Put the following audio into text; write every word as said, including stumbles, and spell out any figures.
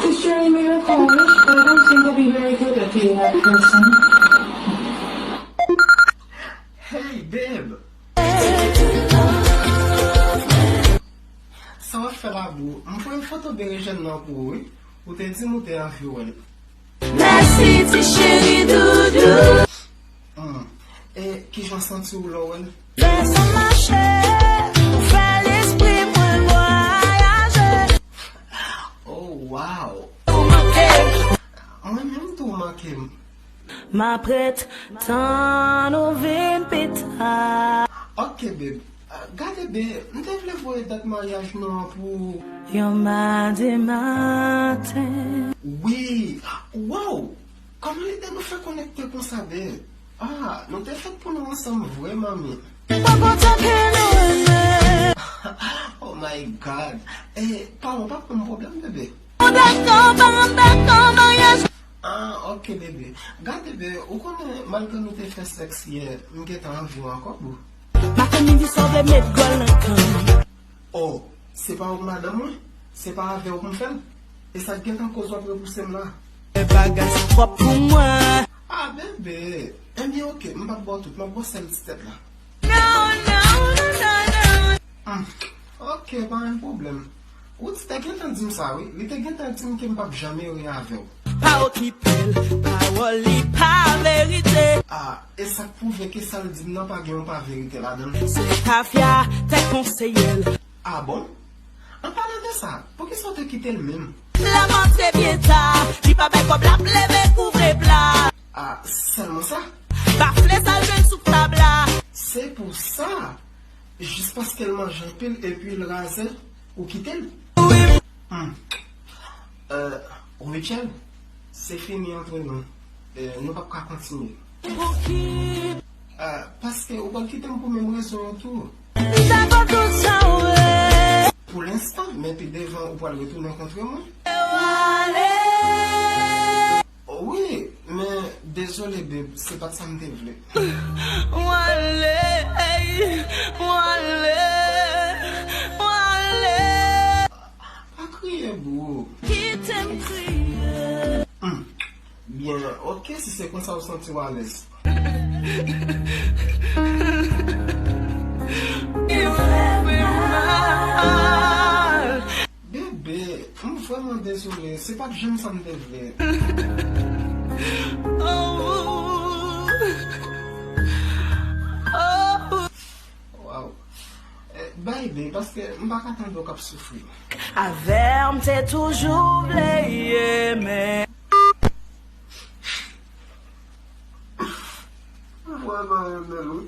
Is Jerry Miracle rich? But I don't seem to be very good at being that person. Hey, babe! Sa w ap fè la, boo? M voye foto berejèn nan pou ou, wi. Ou te di m ou te anvi wè l. Mèsi, ti cheri doudou. Hmm. E kijan w santi w lè w wè l? Lè san mache, ou fè lespri mwen vwayaje. Oh, wow! Ou manke m. Mwen menm tou, ou manke m. M ap ret tann ou vin pita. Ok, babe. Ah, gade, babe, m te vle voye dat maryaj nou an pou yon madi maten. Wi. Wow! Kòman lide nou fè konekte konsa, babe? Ah, nou te fèt pou nou ansanm vre, manmi. Mwen kontan ke nou renmen. Oh my God. Eh, pawon pa pran pwoblèm, bebe. Ou dakò, pa dakò, maryaj. Ah, ok, bebe. Gade, bebe, ou konnen, malgre nou te fè sèks yè, m gentan anvi w ankò, boo. Maten, midi, swa, vle met gòl nan kan. Oh, se pa ou k madanm mwen? Se pa avè w pou m fè l? E sa k gentan koz w ap repouse m la? Fè bagay sa twòp pou mwen. Ah, bebe. Ebyen, ok, m p ap ba w tout, m ap ba w sèl ti tèt la. Non, non, non, non, non. Hmm. Ok, pa gen pwoblèm. Woods te gentan di m sa, wi. Li te gentan di m ke m p ap janm ere avè w. Pa okipe l, pawòl li pa verite. Ah, e sa k pwouve ke sa l di m nan pa gen yon pa verite ladan l. Se tafya te konseye l. Ah bon? An palan de sa, poukisa w te kite l menm? L ap antre byen ta, li pa bay kòb, l ap leve kouvre pla. Ah, sèlman sa? Bafle sa l jwenn sou tab la. Se pou sa, jis paske l manje anpil epi l razè, ou kite l? Wi. Hmm. Euh, Rachel, se fini ant nou. Euh, nou p ap ka kontinye. Pouki? Euh, paske ou pral kite m pou menm rezon an tou. M dakò tout sa w vle. Pou lenstan, men pi devan ou pral retounen kontre mwen. Ou ale. Wi, men dezole, babe, se pa t sa m te vle. Ou ale, ey, ou ale, ou ale. Pa kriye, boo. Kite m kriye. Hmm. Byen, ok, si se konsa w santi w alèz. Bebe, m vrèman dezole, se pa t janm sa m te vle. Oh. Waw. Eh, bay, babe, paske m pa ka tande w k ap soufri. Avè w m te toujou vle ye, men. M vrèman renmen l, wi.